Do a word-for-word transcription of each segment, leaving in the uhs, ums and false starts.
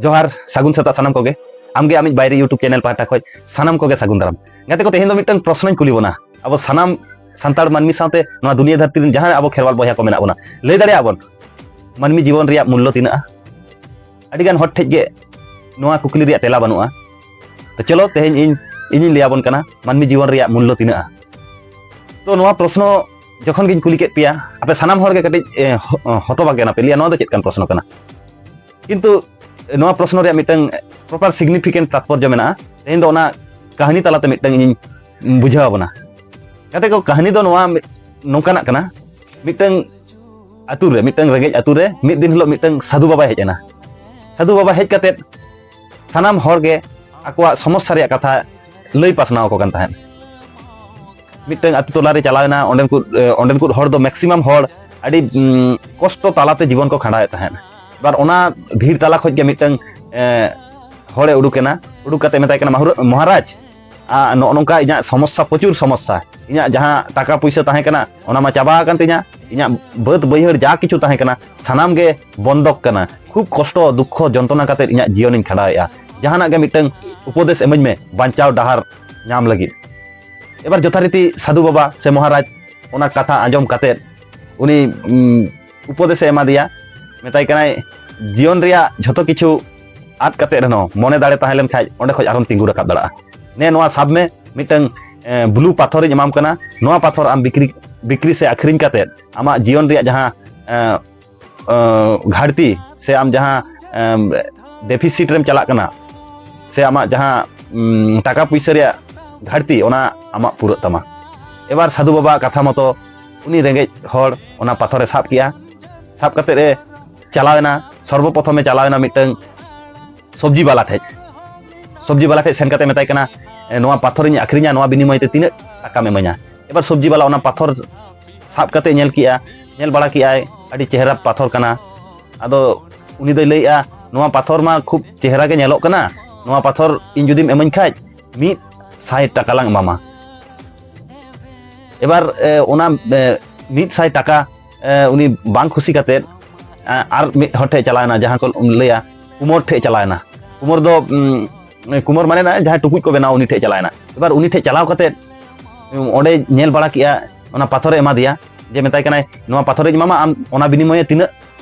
ᱡᱚᱦᱟᱨ, ᱥᱟᱹᱜᱩᱱ ᱥᱮᱛᱟᱜ ᱥᱟᱱᱟᱢ ᱠᱚᱜᱮ᱾ ᱟᱢᱜᱮ ᱟᱢᱤᱡ ᱵᱟᱭᱨᱤ YouTube channel ᱯᱟᱦᱴᱟ ᱠᱷᱚᱱ ᱥᱟᱱᱟᱢ ᱠᱚᱜᱮ ᱥᱟᱹᱜᱩᱱ ᱫᱟᱨᱟᱢ᱾ ᱜᱟᱛᱮ ᱠᱚ, ᱛᱮᱦᱮᱧ ᱫᱚ ᱢᱤᱫᱴᱟᱝ ᱯᱨᱚᱥᱱᱚᱧ ᱠᱩᱞᱤ ᱵᱚᱱᱟ, ᱟᱵᱚ ᱥᱟᱱᱟᱢ ᱥᱟᱱᱛᱟᱲ ᱢᱟᱹᱱᱢᱤ ᱥᱟᱶᱛᱮ ᱱᱚᱣᱟ ᱫᱩᱱᱤᱭᱟᱹ ᱫᱷᱟᱹᱨᱛᱤ ᱨᱮᱱ ᱡᱟᱦᱟᱸ ᱟᱵᱚ ᱠᱷᱮᱨᱣᱟᱞ ᱵᱚᱭᱦᱟ ᱠᱚ ᱢᱮᱱᱟᱜ ᱵᱚᱱᱟ, ᱞᱟᱹᱭ ᱫᱟᱲᱮᱭᱟᱜᱼᱟ ᱵᱚᱱ, ᱢᱟᱹᱱᱢᱤ ᱡᱤᱵᱚᱱ ᱨᱮᱭᱟᱜ ᱢᱩᱞᱞᱚ ᱛᱤᱱᱟᱹᱜᱼᱟ? ᱟᱹᱰᱤᱜᱟᱱ ᱦᱚᱲ ᱴᱷᱮᱡ ᱜᱮ ᱱᱚᱣᱟ ᱠᱩᱠᱞᱤ ᱨᱮᱭᱟᱜ ᱛᱮᱞᱟ ᱵᱟᱹᱱᱩᱜᱼᱟ᱾ ᱛᱚ ᱪᱚᱞᱚ, ᱛᱮᱦᱮᱧ ᱤᱧ ᱤᱧᱤᱧ ᱞᱟᱹᱭ ᱟᱵᱚᱱ ᱠᱟᱱᱟ ᱢᱟᱹᱱᱢᱤ ᱡᱤᱵᱚᱱ ᱨᱮᱭᱟᱜ ᱢᱩᱞᱞᱚ ᱛᱤᱱᱟᱹᱜᱼᱟ᱾ ᱛᱚ ᱱᱚᱣᱟ ᱯᱨᱚᱥᱱᱚ ᱡᱚᱠᱷᱚᱱ ᱜᱤᱧ ᱠᱩᱞᱤ ᱠᱮᱫ ᱯᱮᱭᱟ, ᱟᱯᱮ ᱥᱟᱱᱟᱢ ᱦᱚᱲ ᱜᱮ ᱠᱟᱹᱴᱤᱡ ᱮ, ᱦᱚ- ᱦᱚᱛᱚᱵᱟᱠ ᱮᱱᱟ ᱯᱮ, ᱞᱟᱹᱭᱟ ᱱᱚᱣᱟ ᱫᱚ ᱪᱮᱫ ᱠᱟᱱ ᱯᱨᱚᱥᱱᱚ ᱠᱟᱱᱟ? ᱠᱤᱱᱛᱩ ᱱᱚᱣᱟ ᱯᱨᱚᱥᱱᱚ ᱨᱮᱭᱟᱜ ᱢᱤᱫᱴᱟᱝ proper significant ᱛᱟᱛᱯᱚᱨᱡᱚ ᱢᱮᱱᱟᱜᱼᱟ᱾ ᱛᱮᱦᱮᱧ ᱫᱚ ᱚᱱᱟ ᱠᱟᱹᱦᱱᱤ ᱛᱟᱞᱟᱛᱮ ᱢᱤᱫᱴᱟᱝ ᱤᱧᱤᱧ ᱵᱩᱡᱷᱟᱹᱣ ᱟᱵᱚᱱᱟ᱾ ᱜᱟᱛᱮ ᱠᱚ, ᱠᱟᱹᱦᱱᱤ ᱫᱚ ᱱᱚᱣᱟ ᱢᱤᱫ- ᱱᱚᱝᱠᱟᱱᱟᱜ ᱠᱟᱱᱟ, ᱢᱤᱫᱴᱟᱝ ᱟᱛᱳ ᱨᱮ, ᱢᱤᱫᱴᱟᱝ ᱨᱮᱸᱜᱮᱡ ᱟᱛᱳ ᱨᱮ ᱢᱤᱫ ᱫᱤᱱ ᱦᱤᱞᱳᱜ ᱢᱤᱫᱴᱟᱝ ᱥᱟᱹᱫᱷᱩ ᱵᱟᱵᱟᱭ ᱦᱮᱡ ᱮᱱᱟ᱾ ᱥᱟᱹᱫᱷᱩ ᱵᱟᱵᱟ ᱦᱮᱡ ᱠᱟᱛᱮᱫ ᱥᱟᱱᱟᱢ ᱦᱚᱲ ᱜᱮ ᱟᱠᱚᱣᱟᱜ ᱥᱚᱢᱚᱥᱥᱟ ᱨᱮᱭᱟᱜ ᱠᱟᱛᱷᱟ ᱞᱟᱹᱭ ᱯᱟᱥᱱᱟᱣ ᱟᱠᱚ ᱠᱟᱱ ᱛᱟᱦᱮᱸᱫ᱾ ᱢᱤᱫᱴᱟᱝ ᱟᱛᱳ ᱴᱚᱞᱟ ᱨᱮ ᱪᱟᱞᱟᱣ ᱮᱱᱟ, ᱚᱸᱰᱮᱱ ᱠᱚ ᱮ, ᱚᱸᱰᱮᱱ ᱠᱚ ᱦᱚᱲ ᱫᱚ maximum ᱦᱚᱲ ᱟᱹᱰᱤ ᱩᱢ, ᱠᱚᱥᱴᱚ ᱛᱟᱞᱟᱛᱮ ᱡᱤᱵᱚᱱ ᱠᱚ ᱠᱷᱟᱸᱰᱟᱣᱮᱫ ᱛᱟᱦᱮᱸᱫ᱾ ᱮᱵᱟᱨ ᱚᱱᱟ ᱵᱷᱤᱲ ᱛᱟᱞᱟ ᱠᱷᱚᱡ ᱜᱮ ᱢᱤᱫᱴᱟᱝ ᱮ, ᱦᱚᱲᱮ ᱩᱰᱩᱠ ᱮᱱᱟ᱾ ᱩᱰᱩᱠ ᱠᱟᱛᱮ ᱢᱮᱛᱟᱭ ᱠᱟᱱᱟ, "ᱢᱟᱦᱩᱨ- ᱢᱚᱦᱟᱨᱟᱡᱽ, ᱟ, ᱱᱚᱜᱼᱚ ᱱᱚᱝᱠᱟ ᱤᱧᱟᱹᱜ ᱥᱚᱢᱚᱥᱥᱟ, ᱯᱨᱚᱪᱩᱨ ᱥᱚᱢᱚᱥᱥᱟ, ᱤᱧᱟᱹᱜ ᱡᱟᱦᱟᱸ ᱴᱟᱠᱟ ᱯᱩᱭᱥᱟᱹ ᱛᱟᱦᱮᱸ ᱠᱟᱱᱟ ᱚᱱᱟ ᱢᱟ ᱪᱟᱵᱟ ᱟᱠᱟᱱ ᱛᱤᱧᱟ, ᱤᱧᱟᱹᱜ ᱵᱟᱹᱫᱽ ᱵᱟᱹᱭᱦᱟᱹᱲ ᱡᱟ ᱠᱤᱪᱷᱩ ᱛᱟᱦᱮᱸ ᱠᱟᱱᱟ ᱥᱟᱱᱟᱢ ᱜᱮ ᱵᱚᱱᱫᱚᱠ ᱠᱟᱱᱟ, ᱠᱷᱩᱵ ᱠᱚᱥᱴᱚ ᱫᱩᱠᱠᱷᱚ ᱡᱚᱱᱛᱨᱚᱱᱟ ᱠᱟᱛᱮ ᱤᱧᱟᱹᱜ ᱡᱤᱭᱚᱱᱤᱧ ᱠᱷᱟᱸᱰᱟᱣᱮᱫᱼᱟ, ᱡᱟᱦᱟᱱᱟᱜ ᱜᱮ ᱢᱤᱫᱴᱟᱝ ᱩᱯᱚᱫᱮᱥ ᱮᱢᱟᱹᱧ ᱢᱮ ᱵᱟᱧᱪᱟᱣ ᱰᱟᱦᱟᱨ ᱧᱟᱢ ᱞᱟᱹᱜᱤᱫ᱾" ᱮᱵᱟᱨ ᱡᱚᱛᱷᱟᱨᱤᱛᱤ ᱥᱟᱹᱫᱷᱩ ᱵᱟᱵᱟ ᱥᱮ ᱢᱚᱦᱟᱨᱟᱡᱽ ᱚᱱᱟ ᱠᱟᱛᱷᱟ ᱟᱸᱡᱚᱢ ᱠᱟᱛᱮ ᱩᱱᱤ ᱩᱢ, ᱩᱯᱚᱫᱮᱥᱮ ᱮᱢᱟᱫᱮᱭᱟ, ᱢᱮᱛᱟᱭ ᱠᱟᱱᱟᱭ, "ᱡᱤᱭᱚᱱ ᱨᱮᱭᱟᱜ ᱡᱷᱚᱛᱚ ᱠᱤᱪᱷᱩ ᱟᱫ ᱠᱟᱛᱮ ᱨᱮᱦᱚᱸ ᱢᱚᱱᱮ ᱫᱟᱲᱮ ᱛᱟᱦᱮᱸ ᱞᱮᱱ ᱠᱷᱟᱡ ᱚᱸᱰᱮ ᱠᱷᱚᱡ ᱟᱨᱦᱚᱢ ᱛᱤᱸᱜᱩ ᱨᱟᱠᱟᱵ ᱫᱟᱲᱮᱭᱟᱜᱼᱟ᱾ ᱱᱮ ᱱᱚᱣᱟ ᱥᱟᱵ ᱢᱮ, ᱢᱤᱫᱴᱟᱝ ᱮ, blue ᱯᱟᱛᱷᱚᱨᱤᱧ ᱮᱢᱟᱢ ᱠᱟᱱᱟ, ᱱᱚᱣᱟ ᱯᱟᱛᱷᱚᱨ ᱟᱢ ᱵᱤᱠᱨᱤ ᱵᱤᱠᱨᱤ ᱥᱮ ᱟᱹᱠᱷᱨᱤᱧ ᱠᱟᱛᱮ ᱟᱢᱟᱜ ᱡᱤᱭᱚᱱ ᱨᱮᱭᱟᱜ ᱡᱟᱦᱟᱸ ᱮ, ᱮ, ᱜᱷᱟᱴᱛᱤ ᱥᱮ ᱟᱢ ᱡᱟᱦᱟᱸ ᱮ, deficit ᱨᱮᱢ ᱪᱟᱞᱟᱜ ᱠᱟᱱᱟ ᱥᱮ ᱟᱢᱟᱜ ᱡᱟᱦᱟᱸ ᱩᱢ, ᱴᱟᱠᱟ ᱯᱩᱭᱥᱟᱹ ᱨᱮᱭᱟᱜ ᱜᱷᱟᱴᱛᱤ, ᱚᱱᱟ ᱟᱢᱟᱜ ᱯᱩᱨᱟᱹᱜ ᱛᱟᱢᱟ᱾" ᱮᱵᱟᱨ ᱥᱟᱹᱫᱷᱩ ᱵᱟᱵᱟᱣᱟᱜ ᱠᱟᱛᱷᱟ ᱢᱚᱛᱚ ᱩᱱᱤ ᱨᱮᱸᱜᱮᱡ ᱦᱚᱲ ᱚᱱᱟ ᱯᱟᱛᱷᱚᱨᱮ ᱥᱟᱵ ᱠᱮᱜᱼᱟ᱾ ᱥᱟᱵ ᱠᱟᱛᱮ ᱮ ᱪᱟᱞᱟᱣ ᱮᱱᱟ, ᱥᱚᱨᱵᱚ ᱯᱨᱚᱛᱷᱚᱢᱮ ᱪᱟᱞᱟᱣ ᱮᱱᱟ ᱢᱤᱫᱴᱟᱝ ᱥᱚᱵᱽᱡᱤ ᱵᱟᱞᱟ ᱴᱷᱮᱡ᱾ ᱥᱚᱵᱽᱡᱤ ᱵᱟᱞᱟ ᱴᱷᱮᱡ ᱥᱮᱱ ᱠᱟᱛᱮ ᱢᱮᱛᱟᱭ ᱠᱟᱱᱟ, "ᱮ, ᱱᱚᱣᱟ ᱯᱟᱛᱷᱚᱨᱤᱧ ᱟᱹᱠᱷᱨᱤᱧᱟ, ᱱᱚᱣᱟ ᱵᱤᱱᱤᱢᱚᱭ ᱛᱮ ᱛᱤᱱᱟᱹᱜ ᱴᱟᱠᱟᱢ ᱤᱢᱟᱹᱧᱟ?" ᱮᱵᱟᱨ ᱥᱚᱵᱽᱡᱤ ᱵᱟᱞᱟ ᱚᱱᱟ ᱯᱟᱛᱷᱚᱨ ᱥᱟᱵ ᱠᱟᱛᱮ ᱧᱮᱞ ᱠᱮᱜᱼᱟ, ᱧᱮᱞ ᱵᱟᱲᱟ ᱠᱮᱜᱼᱟᱭ, ᱟᱹᱰᱤ ᱪᱮᱦᱨᱟ ᱯᱟᱛᱷᱚᱨ ᱠᱟᱱᱟ᱾ ᱟᱫᱚ ᱩᱱᱤ ᱫᱚᱭ ᱞᱟᱹᱭᱮᱜᱼᱟ, "ᱱᱚᱣᱟ ᱯᱟᱛᱷᱚᱨ ᱢᱟ ᱠᱷᱩᱵ ᱪᱮᱦᱨᱟ ᱜᱮ ᱧᱮᱞᱚᱜ ᱠᱟᱱᱟ, ᱱᱚᱣᱟ ᱯᱟᱛᱷᱚᱨ ᱤᱧ ᱡᱩᱫᱤᱢ ᱤᱢᱟᱹᱧ ᱠᱷᱟᱡ ᱢᱤᱫ ᱥᱟᱭ ᱴᱟᱠᱟ ᱞᱟᱝ ᱮᱢᱟᱢᱟ᱾" ᱮᱵᱟᱨ ᱮ, ᱚᱱᱟ ᱮ, ᱢᱤᱫ ᱥᱟᱭ ᱴᱟᱠᱟ ᱮ, ᱩᱱᱤ ᱵᱟᱝ ᱠᱷᱩᱥᱤ ᱠᱟᱛᱮ ᱮ, ᱟᱨ ᱢᱤᱫ ᱦᱚᱲ ᱴᱷᱮᱡ ᱪᱟᱞᱟᱣ ᱮᱱᱟ, ᱡᱟᱦᱟᱸ ᱠᱚ ᱞᱟᱹᱭᱟ ᱠᱩᱢᱳᱨ ᱴᱷᱮᱡ ᱪᱟᱞᱟᱣ ᱮᱱᱟ᱾ ᱠᱩᱢᱳᱨ ᱫᱚ ᱩᱢ, ᱠᱩᱢᱳᱨ ᱢᱟᱱᱮ ᱱᱟ ᱡᱟᱦᱟᱸᱭ ᱴᱩᱠᱩᱡ ᱠᱚ ᱵᱮᱱᱟᱣ, ᱩᱱᱤ ᱴᱷᱮᱡ ᱪᱟᱞᱟᱣ ᱮᱱᱟ᱾ ᱮᱵᱟᱨ ᱩᱱᱤ ᱴᱷᱮᱡ ᱪᱟᱞᱟᱣ ᱠᱟᱛᱮ ᱩᱢ, ᱚᱸᱰᱮ ᱧᱮᱞ ᱵᱟᱲᱟ ᱠᱮᱜᱼᱟ, ᱚᱱᱟ ᱯᱟᱛᱷᱚᱨᱮ ᱮᱢᱟ ᱫᱮᱭᱟ, ᱡᱮ ᱢᱮᱛᱟᱭ ᱠᱟᱱᱟᱭ, "ᱱᱚᱣᱟ ᱯᱟᱛᱷᱚᱨᱤᱧ ᱮᱢᱟᱢᱟ, ᱟᱢ ᱚᱱᱟ ᱵᱤᱱᱤᱢᱚᱭᱮ ᱛᱤᱱᱟᱹᱜ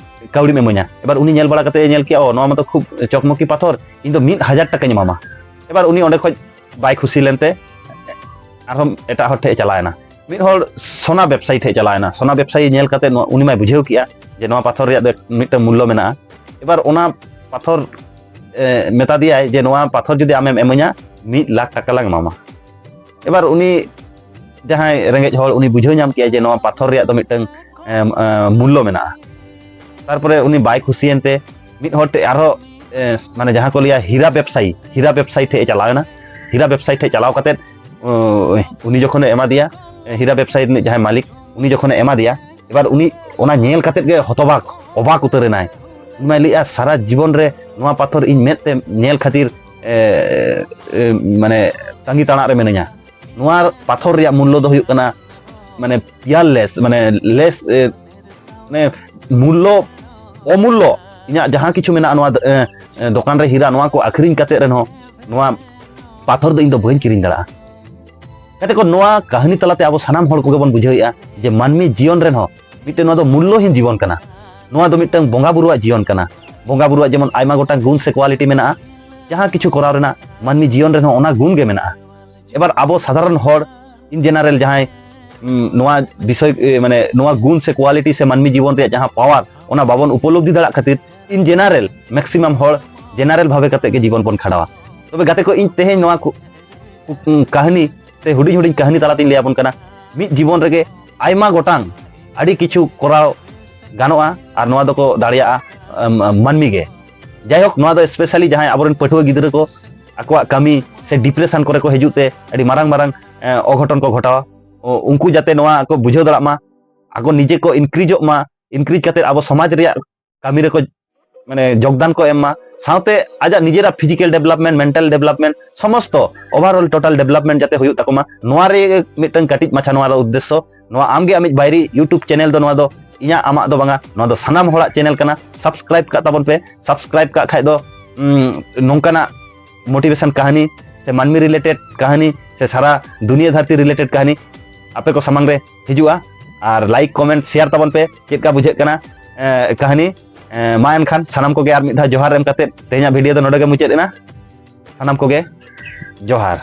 ᱠᱟᱹᱣᱰᱤᱢ ᱤᱢᱟᱹᱧᱟ?" ᱮᱵᱟᱨ ᱩᱱᱤ ᱧᱮᱞ ᱵᱟᱲᱟ ᱠᱟᱛᱮ ᱧᱮᱞ ᱠᱮᱜᱼᱟ, "ᱚ, ᱱᱚᱣᱟ ᱢᱟᱛᱚ ᱠᱷᱩᱵ ᱪᱚᱠᱢᱚᱠᱤ ᱯᱟᱛᱷᱚᱨ, ᱤᱧ ᱫᱚ ᱢᱤᱫ ᱦᱟᱡᱟᱨ ᱴᱟᱠᱟᱧ ᱮᱢᱟᱢᱟ᱾" ᱮᱵᱟᱨ ᱩᱱᱤ ᱚᱸᱰᱮ ᱠᱷᱚᱡ ᱵᱟᱭ ᱠᱷᱩᱥᱤ ᱞᱮᱱᱛᱮ ᱟᱨᱦᱚᱸ ᱮᱴᱟᱜ ᱦᱚᱲ ᱴᱷᱮᱡ ᱮ ᱪᱟᱞᱟᱣ ᱮᱱᱟ᱾ ᱢᱤᱫ ᱦᱚᱲ ᱥᱚᱱᱟ ᱵᱮᱵᱽᱥᱟᱭᱤ ᱴᱷᱮᱡ ᱪᱟᱞᱟᱣ ᱮᱱᱟ᱾ ᱥᱚᱱᱟ ᱵᱮᱵᱽᱥᱟᱭᱤ ᱧᱮᱞ ᱠᱟᱛᱮ ᱱᱚᱣᱟ, ᱩᱱᱤ ᱢᱟᱭ ᱵᱩᱡᱷᱟᱹᱣ ᱠᱮᱜᱼᱟ ᱡᱮ ᱱᱚᱣᱟ ᱯᱟᱛᱷᱚᱨ ᱨᱮᱭᱟᱜ ᱫᱚ ᱢᱤᱫᱴᱟᱝ ᱢᱩᱞᱞᱚ ᱢᱮᱱᱟᱜᱼᱟ᱾ ᱮᱵᱟᱨ ᱚᱱᱟ ᱯᱟᱛᱷᱚᱨ, ᱮ, ᱢᱮᱛᱟ ᱫᱮᱭᱟᱭ ᱡᱮ, "ᱱᱚᱣᱟ ᱯᱟᱛᱷᱚᱨ ᱡᱩᱫᱤ ᱟᱢᱮᱢ ᱤᱢᱟᱹᱧᱟ, ᱢᱤᱫ ᱞᱟᱠᱷ ᱴᱟᱠᱟ ᱞᱟᱝ ᱮᱢᱟᱢᱟ᱾" ᱮᱵᱟᱨ ᱩᱱᱤ ᱡᱟᱦᱟᱸᱭ ᱨᱮᱸᱜᱮᱡ ᱦᱚᱲ, ᱩᱱᱤ ᱵᱩᱡᱷᱟᱹᱣ ᱧᱟᱢ ᱠᱮᱜᱼᱟᱭ ᱡᱮ ᱱᱚᱣᱟ ᱯᱟᱛᱷᱚᱨ ᱨᱮᱭᱟᱜ ᱫᱚ ᱢᱤᱫᱴᱟᱝ, ᱮᱢ, ᱮ, ᱢᱩᱞᱞᱚ ᱢᱮᱱᱟᱜᱼᱟ᱾ ᱛᱟᱨᱯᱚᱨᱮ ᱩᱱᱤ ᱵᱟᱭ ᱠᱷᱩᱥᱤᱭᱮᱱ ᱛᱮ ᱢᱤᱫ ᱦᱚᱲ ᱴᱷᱮᱡ ᱟᱨᱦᱚᱸ, ᱮ, ᱢᱟᱱᱮ ᱡᱟᱦᱟᱸ ᱠᱚ ᱞᱟᱹᱭᱟ ᱦᱤᱨᱟ ᱵᱮᱵᱽᱥᱟᱭᱤ, ᱦᱤᱨᱟ ᱵᱮᱵᱽᱥᱟᱭᱤ ᱴᱷᱮᱡ ᱮ ᱪᱟᱞᱟᱣ ᱮᱱᱟ᱾ ᱦᱤᱨᱟ ᱵᱮᱵᱽᱥᱟᱭᱤ ᱴᱷᱮᱡ ᱪᱟᱞᱟᱣ ᱠᱟᱛᱮ, ᱚ, ᱩᱱᱤ ᱡᱚᱠᱷᱚᱱᱮ ᱮᱢᱟ ᱫᱮᱭᱟ, ᱮ, ᱦᱤᱨᱟ ᱵᱮᱵᱽᱥᱟᱭᱤ ᱨᱤᱱᱤᱡ ᱡᱟᱦᱟᱸᱭ ᱢᱟᱹᱞᱤᱠ, ᱩᱱᱤ ᱡᱚᱠᱷᱚᱱᱮ ᱮᱢᱟ ᱫᱮᱭᱟ, ᱮᱵᱟᱨ ᱩᱱᱤ ᱚᱱᱟ ᱧᱮᱞ ᱠᱟᱛᱮ ᱜᱮ ᱦᱚᱛᱚᱵᱟᱠ, ᱚᱵᱟᱠ ᱩᱛᱟᱹᱨ ᱮᱱᱟᱭ᱾ ᱩᱱᱤ ᱢᱟᱭ ᱞᱟᱹᱭᱮᱜᱼᱟ, "ᱥᱟᱨᱟ ᱡᱤᱵᱚᱱ ᱨᱮ ᱱᱚᱣᱟ ᱯᱟᱛᱷᱚᱨ ᱤᱧ ᱢᱮᱫ ᱛᱮ ᱧᱮᱞ ᱠᱷᱟᱹᱛᱤᱨ, ᱮ, ᱮ, ᱢᱟᱱᱮ ᱛᱟᱺᱜᱤ ᱛᱟᱲᱟᱜ ᱨᱮ ᱢᱤᱱᱟᱹᱧᱟ᱾ ᱱᱚᱣᱟ ᱯᱟᱛᱷᱚᱨ ᱨᱮᱭᱟᱜ ᱢᱩᱞᱞᱚ ᱫᱚ ᱦᱩᱭᱩᱜ ᱠᱟᱱᱟ, ᱢᱟᱱᱮ ᱯᱤᱭᱟᱨᱞᱮᱥ, ᱢᱟᱱᱮ ᱞᱮᱥ, ᱮ, ᱢᱟᱱᱮ ᱢᱩᱞᱞᱚ, ᱚᱢᱩᱞᱞᱚ᱾ ᱤᱧᱟᱹᱜ ᱡᱟᱦᱟᱸ ᱠᱤᱪᱷᱩ ᱢᱮᱱᱟᱜᱼᱟ ᱱᱚᱣᱟ, ᱮ, ᱮ, ᱫᱚᱠᱟᱱ ᱨᱮ ᱦᱤᱨᱟ, ᱱᱚᱣᱟ ᱠᱚ ᱟᱹᱠᱷᱨᱤᱧ ᱠᱟᱛᱮ ᱨᱮᱦᱚᱸ ᱱᱚᱣᱟ ᱯᱟᱛᱷᱚᱨ ᱫᱚ ᱤᱧ ᱫᱚ ᱵᱟᱹᱧ ᱠᱤᱨᱤᱧ ᱫᱟᱲᱮᱭᱟᱜᱼᱟ᱾" ᱜᱟᱛᱮ ᱠᱚ, ᱱᱚᱣᱟ ᱠᱟᱹᱦᱱᱤ ᱛᱟᱞᱟᱛᱮ ᱟᱵᱚ ᱥᱟᱱᱟᱢ ᱦᱚᱲ ᱠᱚᱜᱮ ᱵᱚᱱ ᱵᱩᱡᱷᱟᱹᱣᱮᱫᱼᱟ ᱡᱮ ᱢᱟᱹᱱᱢᱤ ᱡᱤᱭᱚᱱ ᱨᱮᱱ ᱦᱚᱸ ᱢᱤᱫᱴᱮᱱ ᱱᱚᱣᱟ ᱫᱚ ᱢᱩᱞᱞᱚᱦᱤᱱ ᱡᱤᱵᱚᱱ ᱠᱟᱱᱟ᱾ ᱱᱚᱣᱟ ᱫᱚ ᱢᱤᱫᱴᱟᱝ ᱵᱚᱸᱜᱟ ᱵᱩᱨᱩᱣᱟᱜ ᱡᱤᱭᱚᱱ ᱠᱟᱱᱟ᱾ ᱵᱚᱸᱜᱟ ᱵᱩᱨᱩᱣᱟᱜ ᱡᱮᱢᱚᱱ ᱟᱭᱢᱟ ᱜᱚᱴᱟᱝ ᱜᱩᱱ ᱥᱮ ᱠᱳᱣᱟᱞᱤᱴᱤ ᱢᱮᱱᱟᱜᱼᱟ, ᱡᱟᱦᱟᱸ ᱠᱤᱪᱷᱩ ᱠᱚᱨᱟᱣ ᱨᱮᱱᱟᱜ ᱢᱟᱹᱱᱢᱤ ᱡᱤᱭᱚᱱ ᱨᱮᱦᱚᱸ ᱚᱱᱟ ᱜᱩᱱ ᱜᱮ ᱢᱮᱱᱟᱜᱼᱟ᱾ ᱮᱵᱟᱨ ᱟᱵᱚ ᱥᱟᱫᱷᱟᱨᱚᱱ ᱦᱚᱲ, in general, ᱡᱟᱦᱟᱸᱭ, ᱩᱢ, ᱱᱚᱣᱟ ᱵᱤᱥᱚᱭ, ᱮ, ᱢᱟᱱᱮ ᱱᱚᱣᱟ ᱜᱩᱱ ᱥᱮ ᱠᱳᱣᱟᱞᱤᱴᱤ ᱥᱮ ᱢᱟᱹᱱᱢᱤ ᱡᱤᱵᱚᱱ ᱨᱮᱭᱟᱜ ᱡᱟᱦᱟᱸ ᱯᱟᱣᱟᱨ, ᱚᱱᱟ ᱵᱟᱵᱚᱱ ᱩᱯᱚᱞᱚᱵᱽᱫᱷᱤ ᱫᱟᱲᱮᱭᱟᱜ ᱠᱷᱟᱹᱛᱤᱨ, in general, maximum ᱦᱚᱲ general ᱵᱷᱟᱵᱮ ᱠᱟᱛᱮ ᱜᱮ ᱡᱤᱵᱚᱱ ᱵᱚᱱ ᱠᱷᱟᱸᱰᱟᱣᱟ᱾ ᱛᱚᱵᱮ ᱜᱟᱛᱮ ᱠᱚ, ᱤᱧ ᱛᱮᱦᱮᱧ ᱱᱚᱣᱟ ᱠᱩ-, ᱠᱩ-, ᱠᱟᱹᱦᱱᱤ ᱥᱮ ᱦᱩᱰᱤᱧ ᱦᱩᱰᱤᱧ ᱠᱟᱹᱦᱱᱤ ᱛᱟᱞᱟᱛᱤᱧ ᱞᱟᱹᱭ ᱟᱵᱚᱱ ᱠᱟᱱᱟ, ᱢᱤᱫ ᱡᱤᱵᱚᱱ ᱨᱮᱜᱮ ᱟᱭᱢᱟ ᱜᱚᱴᱟᱝ ᱟᱹᱰᱤ ᱠᱤᱪᱷᱩ ᱠᱚᱨᱟᱣ ᱜᱟᱱᱚᱜᱼᱟ, ᱟᱨ ᱱᱚᱣᱟ ᱫᱚᱠᱚ ᱫᱟᱲᱮᱭᱟᱜᱼᱟ, ᱟᱢ, ᱟᱢ, ᱢᱟᱹᱱᱢᱤ ᱜᱮ᱾ ᱡᱟᱭᱦᱳᱠ, ᱱᱚᱣᱟ ᱫᱚ specially ᱡᱟᱦᱟᱸᱭ ᱟᱵᱚᱨᱮᱱ ᱯᱟᱹᱴᱷᱩᱣᱟᱹ ᱜᱤᱫᱽᱨᱟᱹ ᱠᱚ ᱟᱠᱚᱣᱟᱜ ᱠᱟᱹᱢᱤ ᱥᱮ depression ᱠᱚᱨᱮ ᱠᱚ ᱦᱤᱡᱩᱜ ᱛᱮ ᱟᱹᱰᱤ ᱢᱟᱨᱟᱝ ᱢᱟᱨᱟᱝ, ᱮ, ᱚᱜᱷᱚᱴᱚᱱ ᱠᱚ ᱜᱷᱚᱴᱟᱣᱟ, ᱚ, ᱩᱱᱠᱩ ᱡᱟᱛᱮ ᱱᱚᱣᱟ ᱠᱚ ᱵᱩᱡᱷᱟᱹᱣ ᱫᱟᱲᱮᱭᱟᱜ ᱢᱟ, ᱟᱠᱚ ᱱᱤᱡᱮ ᱠᱚ encourageᱚᱜ ᱢᱟ, encourage ᱠᱟᱛᱮ ᱟᱵᱚ ᱥᱚᱢᱟᱡᱽ ᱨᱮᱭᱟᱜ ᱠᱟᱹᱢᱤ ᱨᱮᱠᱚ, ᱢᱟᱱᱮ, ᱡᱳᱜᱽᱫᱟᱱ ᱠᱚ ᱮᱢ ᱢᱟ, ᱥᱟᱶᱛᱮ ᱟᱡᱟᱜ ᱱᱤᱡᱮᱨᱟᱜ physical development, mental development, ᱥᱚᱢᱚᱥᱛᱚ overall total development ᱡᱟᱛᱮ ᱦᱩᱭᱩᱜ ᱛᱟᱠᱚ ᱢᱟ, ᱱᱚᱣᱟ ᱨᱮ ᱢᱤᱫᱴᱟᱝ ᱠᱟᱹᱴᱤᱡ ᱢᱟᱪᱷᱟ ᱱᱚᱣᱟ ᱨᱮ ᱩᱫᱽᱫᱮᱥᱥᱚ᱾ ᱱᱚᱣᱟ ᱟᱢᱜᱮ ᱟᱢᱤᱡ ᱵᱟᱭᱨᱤ YouTube channel ᱫᱚ ᱱᱚᱣᱟ ᱫᱚ ᱤᱧᱟᱹᱜ ᱟᱢᱟᱜ ᱫᱚ ᱵᱟᱝᱟ, ᱱᱚᱣᱟ ᱫᱚ ᱥᱟᱱᱟᱢ ᱦᱚᱲᱟᱜ ᱪᱮᱱᱮᱞ ᱠᱟᱱᱟ᱾ ᱥᱟᱵᱥᱠᱨᱟᱭᱤᱵ ᱠᱟᱜ ᱛᱟᱵᱚᱱ ᱯᱮ᱾ ᱥᱟᱵᱥᱠᱨᱟᱭᱤᱵ ᱠᱟᱜ ᱠᱷᱟᱡ ᱫᱚ ᱩᱸ, ᱱᱚᱝᱠᱟᱱᱟᱜ ᱢᱳᱴᱤᱵᱷᱮᱥᱚᱱ ᱠᱟᱹᱦᱱᱤ ᱥᱮ ᱢᱟᱹᱱᱢᱤ ᱨᱤᱞᱮᱴᱮᱰ ᱠᱟᱹᱦᱱᱤ ᱥᱮ ᱥᱟᱨᱟ ᱫᱩᱱᱤᱭᱟᱹ ᱫᱷᱟᱹᱨᱛᱤ ᱨᱤᱞᱮᱴᱮᱰ ᱠᱟᱹᱦᱱᱤ ᱟᱯᱮ ᱠᱚ ᱥᱟᱢᱟᱝ ᱨᱮ ᱦᱤᱡᱩᱜᱼᱟ᱾ ᱟᱨ ᱞᱟᱭᱤᱠ, ᱠᱚᱢᱮᱱᱴ, ᱥᱮᱭᱟᱨ ᱛᱟᱵᱚᱱ ᱯᱮ ᱪᱮᱫ ᱞᱮᱠᱟ ᱵᱩᱡᱷᱟᱹᱜ ᱠᱟᱱᱟ ᱮ, ᱠᱟᱹᱦᱱᱤ᱾ ᱮ, ᱢᱟ ᱮᱱᱠᱷᱟᱱ ᱥᱟᱱᱟᱢ ᱠᱚᱜᱮ ᱟᱨ ᱢᱤᱫ ᱫᱷᱟᱣ ᱡᱚᱦᱟᱨ ᱮᱢ ᱠᱟᱛᱮ ᱛᱮᱦᱮᱧᱟᱜ ᱵᱷᱤᱰᱤᱭᱳ ᱫᱚ ᱱᱚᱰᱮ ᱜᱮ ᱢᱩᱪᱟᱹᱫ ᱮᱱᱟ᱾ ᱥᱟᱱᱟᱢ ᱠᱚᱜᱮ ᱡᱚᱦᱟᱨ᱾